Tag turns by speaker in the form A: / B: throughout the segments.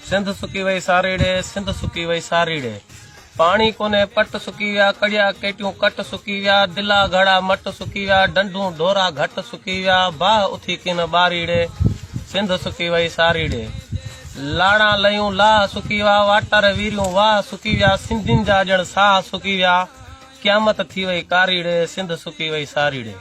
A: سنڌ سڪي وئي ساري ڙي، سنڌ سڪي وئي ساري ڙي. پاڻي ڪونهي پٽ سڪي ويا، ڪڙيا ڪيٽيون ڪٽ سڪي ويا، دلا گهڙا مٽ سڪي ويا، ڍنڍون ڍورا گهٽ سڪي ويا، باهه اٿي ڪين ٻاري ڙي، سنڌ سڪي وئي ساري ڙي. لاڙان ليون لاهه سڪي ويا، واٽر ويريون واهه سڪي ويا، سنڌين جا ڄڻ ساهه سڪي ويا، قيامت ٿي وئي ڪاري ڙي، سنڌ سڪي وئي ساري ڙي.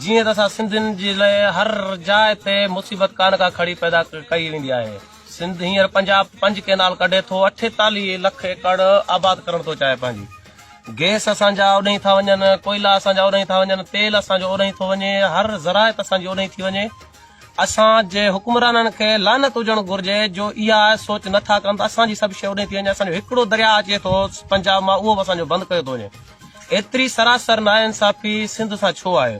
A: جيئن ته اسان سنڌين جي لئه هر جاء تي مصيبت ڪا نه ڪا کڙي پيدا ڪئي ويندي آهي. سنڌ هينئر پنجاب پنج ڪئنال ڪڍي ٿو 48 لک ايڪڙ آباد ڪرڻ ٿو چاهي پنهنجي گئس اسان جا اوڏهين ٿا وڃن ڪوئلا اسان جا اوڏهين ٿا وڃن تيل اسان جو اوڏهين ٿو وڃي هر زراعت اسان جي اوڏهين ٿي وڃي اسان جي حڪمرانن کي لعنت هجڻ گهرجي جو اها سوچ نه ٿا ڪن ته اسان جي سڀ شيء اوڏهين ٿي وڃي اسان جو هڪڙو درياء اچي ٿو پنجاب مان اهو به اسان جو بند ڪيو ٿو وڃي ايتري سراسر ناانصافي سنڌ سان ڇو آهي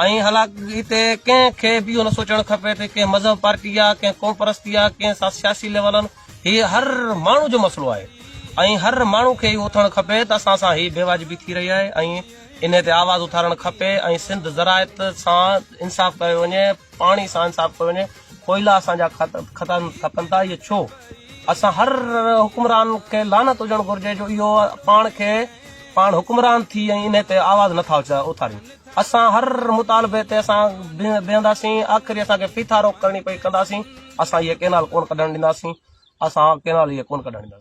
A: ۽ حالانڪ هتي ڪنهن کي به اهو نه سوچڻ کپي ته ڪنهن مذهب پارٽي آ ڪنهن قوم پرستي آ ڪنهن سان سياسي ليولن هي هر ماڻهو جو مسئلو آهي ۽ هر ماڻهو کي اهو اٿڻ کپي ته اسان سان هي بيواجبي ٿي رهي آهي ۽ انهي تي آواز اٿارڻ کپي ۽ سنڌ زراعت سان انصاف ڪيو وڃي پاڻي سان انصاف ڪيو وڃي ڪوئلا اسان جا ختم کپن ٿا اهي ڇو اسان هر حڪمران کي لعنت هجڻ گهرجي جو اهو پاڻ کي پاڻ حڪمران ٿي ۽ انهي تي آواز نٿا اٿارين اسان هر مطالبي تي اسان بيهنداسين آخري اسان کي ڦيٿا روڪ ڪرڻي پئي ڪنداسين اسان اهي ڪينال ڪون ڪڍڻ ڏينداسين اسان ڪينال اهي ڪون ڪڍڻ ڏينداسين.